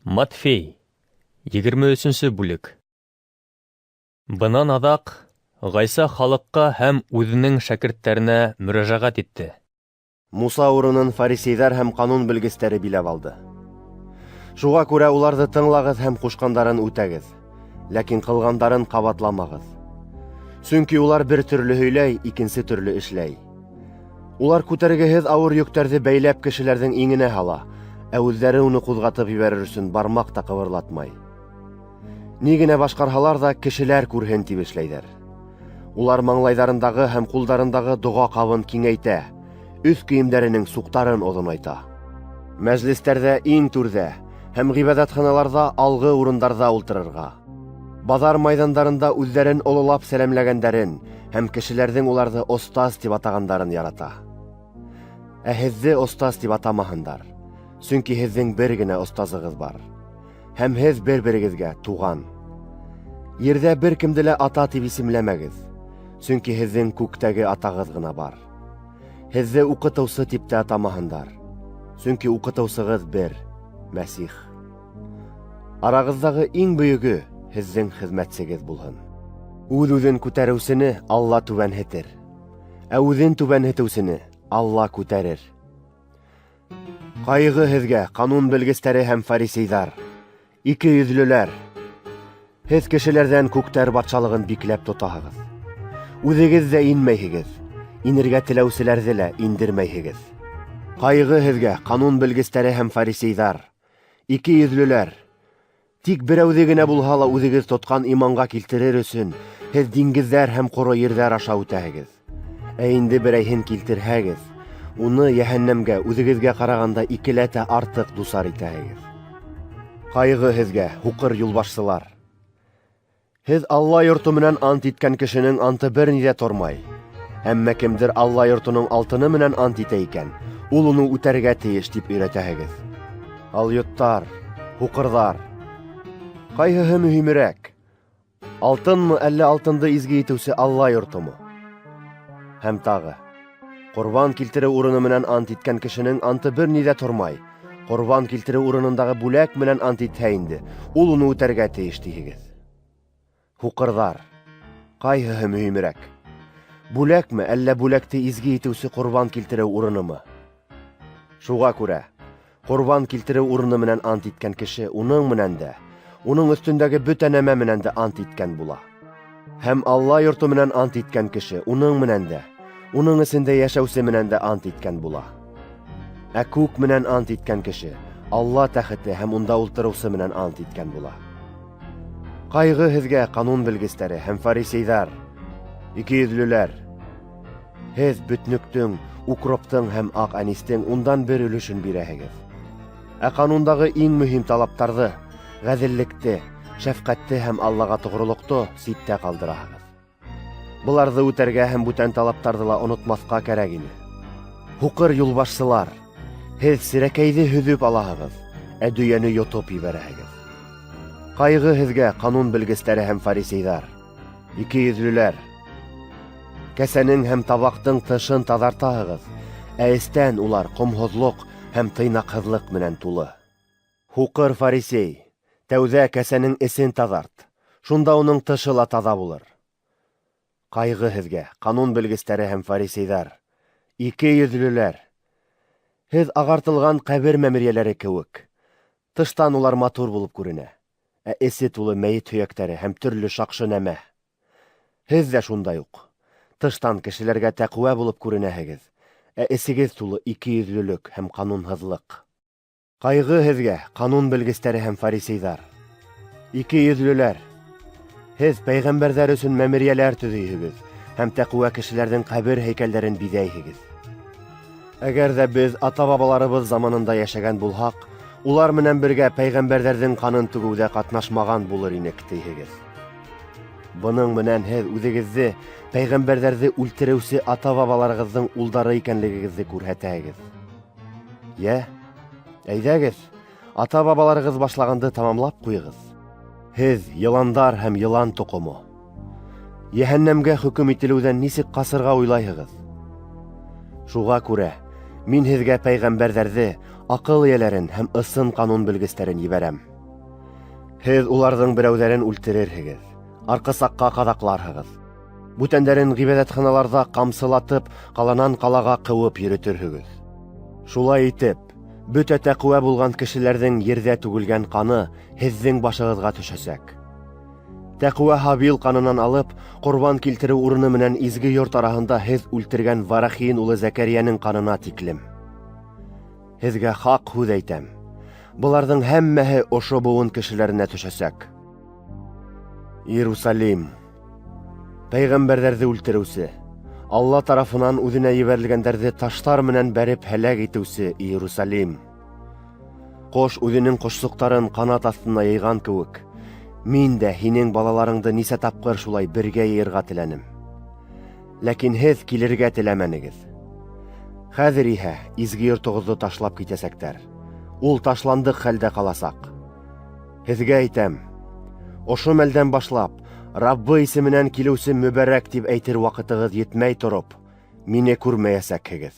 Матфей, 23-нсе бүлек. Бынан аҙаҡ Ғайса халыҡҡа һәм үҙенең шәкерттәренә мөрәжәғәт итте. Муса урынын фарисейҙар һәм ҡанун белгестәре биләп алды. Шуға күрә уларҙы тыңлағыҙ һәм ҡушҡандарын үтәгеҙ, ләкин ҡылғандарын ҡабатламағыҙ. Сөнки улар бер төрлө һөйләй, икенсе төрлө эшләй. Улар күтәргеһеҙ ауыр йөктәрҙе бәйләп кешеләрҙең иңенә һала, ә үҙҙәре уны ҡуҙғатып ебәрер өсөн бармаҡ та ҡыбырлатмай. Ни генә башҡарһалар ҙа, кешеләр күрһен тип эшләйҙәр. Улар маңлайҙарындағы һәм ҡулдарындағы доға ҡабын киңәйтә, өҫ кейемдәренең суҡтарын оҙонайта. Мәжлестәрҙә иң түрҙә һәм ғибәҙәтханаларҙа алғы урындарҙа ултырырға, баҙар майҙандарында үҙҙәрен ололап сәләмләгәндәрен һәм кешеләрҙең уларҙы остаз тип атағандарын ярата. Ә һеҙҙе остаз тип атамаһындар, сөнки һеҙҙең бер генә остазығыҙ бар, һәм һеҙ бер-берегеҙгә туған. Ерҙә бер кемде лә ата тип исемләмәгеҙ, сөнки һеҙҙең күктәге атағыҙ ғына бар. Һеҙҙе уҡытыусы тип тә атамаһындар, сөнки уҡытыусығыҙ бер, Мәсих. Арағыҙҙағы иң бөйөгө һеҙҙең хеҙмәтсегеҙ булһын. Үҙ-үҙен күтәреүсене Алла түбәнһетер, ә үҙен түбәнһетеүсене Алла күтәрер. Ҡайғы һеҙгә, ҡанун белгестәре һәм фарисейҙар, ике йөҙлөләр! Һеҙ кешеләрҙән күктәр батшалығын бикләп тотаһығыҙ. Үҙегеҙ ҙә инмәйһегеҙ, инергә теләүселәрҙе лә индермәйһегеҙ. Ҡайғы һеҙгә, ҡанун белгестәре һәм фарисейҙар, ике йөҙлөләр! Тик берәүҙе генә булһа ла үҙегеҙ тотҡан иманға килтерер өсөн һеҙ диңгеҙҙәр һәм ҡоро ерҙәр аша үтәһегеҙ. Ә инде берәйһен килтерһәгеҙ, уны йәһәннәмгә үҙегеҙгә ҡарағанда икеләтә артыҡ дусар итәһегеҙ. Ҡайғы һеҙгә, һуҡыр юлбашсылар! Һеҙ Алла йорто менән ант иткән кешенең анты бер ни ҙә тормай. Әммә кемдер Алла йортоноң алтыны менән ант итә икән, ул уны үтәргә тейеш тип өйрәтәһегеҙ. Алйоттар, һуҡырҙар! Ҡайһыһы мөһимерәк? Алтынмы, әллә алтынды изге итеүсе Алла йортомо? Һәм тағы, ҡорбан килтереү урыны менән ант иткән кешенең анты бер ни ҙә тормай. Ҡорбан килтереү урынындағы бүләк менән ант итһә инде, ул уны үтәргә тейеш тиһегеҙ. Һуҡырҙар, ҡайһыһы мөһимерәк? Бүләкме, әллә бүләкте изге итеүсе ҡорбан килтереү урынымы? Шуға күрә, ҡорбан килтереү урыны менән ант иткән кеше уның менән дә, уның өҫтөндәге бөтә нәмә менән дә ант иткән була. Һәм Алла йорто менән ант иткән кеше уның менән дә, уның эсендә йәшәүсе менән дә ант иткән була. Ә күк менән ант иткән кеше Алла тәхете һәм унда ултырыусы менән ант иткән була. Ҡайғы һеҙгә, ҡанун белгестәре һәм фарисейҙар, икейөҙлөләр! Һеҙ бөтнөктөң, укроптың һәм аҡ әнистең 1/10 өлөшөн бирәһегеҙ. Ә ҡанундағы иң мөһим талаптарҙы, ғәҙеллекте, шәфҡәтте һәм Аллаға тоғролоҡто ситтә ҡалдыраһығыҙ. Быларҙы үтәргә һәм бүтән талаптарҙы ла онотмаҫҡа кәрәк ине. Һуҡыр юлбашсылар, һеҙ серәкәйҙе һөҙөп алаһығыҙ, ә дөйәне йотоп ебәрәһегеҙ. Ҡайғы һеҙгә, ҡанун белгестәре һәм фарисейҙар, икейөҙлөләр! Кәсәнең һәм табаҡтың тышын таҙартаһығыҙ, ә эстән улар ҡомһоҙлоҡ һәм тыйнаҡһыҙлыҡ менән тулы. Һуҡыр фарисей, тәүҙә кәсәнең эсен таҙарт, шунда уның тышы ла таҙа булыр. Ҡайғы һеҙгә, ҡанун белгестәре һәм фарисейҙар, икейөҙлөләр! Һеҙ ағартылған ҡәбер мәмерйәләре кеүек. Тыштан улар матур булып күренә, ә эсе тулы мәйет һөйәктәре һәм төрлө шаҡшы нәмә. Һеҙ ҙә шундай уҡ. Тыштан кешеләргә тәҡүә булып күренәһегеҙ, ә эсегеҙ тулы икейөҙлөлөк һәм ҡанунһыҙлыҡ. Ҡайғы һеҙгә, ҡанун белгестәре һәм фарисейҙар, икейөҙлөләр! Һеҙ пәйғәмбәрҙәр өсөн мәмерйәләр төҙөйһөгөҙ һәм тәҡүә кешеләрҙең ҡәбер һәйкәлдәрен биҙәйһегеҙ. Әгәр ҙә беҙ ата-бабаларыбыҙ заманында йәшәгән булһаҡ, улар менән бергә пәйғәмбәрҙәрҙең ҡанын түгеүҙә ҡатнашмаған булыр инек, тиһегеҙ. Бының менән һеҙ үҙегеҙҙе пәйғәмбәрҙәрҙе үлтереүсе ата-бабаларығыҙҙың улдары икәнлегегеҙҙе күрһәтәһегеҙ. Йә, әйҙәгеҙ, ата-бабаларығыҙ башлағанды тамамлап ҡуйығыҙ. Һеҙ йыландар һәм йылан тоҡомо. Йәһәннәмгә хөкөм ителеүҙән нисек ҡасырға уйлайһығыҙ? Шуға күрә мин һеҙгә пәйғәмбәрҙәрҙе, аҡыл эйәләрен һәм ысын ҡанун белгестәрен ебәрәм. Һеҙ уларҙың берәүҙәрен үлтерерһегеҙ, арҡысаҡҡа ҡаҙаҡларһығыҙ. Бүтәндәрен ғибәҙәтханаларҙа ҡамсылатып, ҡаланан ҡалаға ҡыуып йөрөтөрһөгөҙ. Шулай итеп, бөтә тәҡүә булған кешеләрҙең ерҙә түгелгән ҡаны һеҙҙең башығыҙға төшәсәк. Тәҡүә Һабил ҡанынан алып, ҡорбан килтереү урыны менән изге йорт араһында һеҙ үлтергән Варахин улы Зәкәрйәнең ҡанына тиклем. Һеҙгә хаҡ һүҙ әйтәм: быларҙың һәммәһе ошо быуын кешеләренә төшәсәк. Иерусалим, пәйғәмбәрҙәрҙе үлтереүсе, Алла тарафынан үҙенә ебәрелгәндәрҙе таштар менән бәреп һәләк итеүсе Иерусалим! Ҡош үҙенең ҡошсоҡтарын ҡанат аҫтына йыйған кеүек, мин дә һинең балаларыңды нисә тапҡыр шулай бергә йыйырға теләнем. Ләкин һеҙ килергә теләмәнегеҙ. Хәҙер иһә изге йортоғоҙҙо ташлап китәсәктәр. Ул ташландыҡ хәлдә ҡаласаҡ. Һеҙгә әйтәм, ошо мәлдән башлап, Раббы исеменән килеүсе мөбәрәк тип әйтер ваҡытығыҙ етмәй тороп, мине күрмәйәсәкһегеҙ.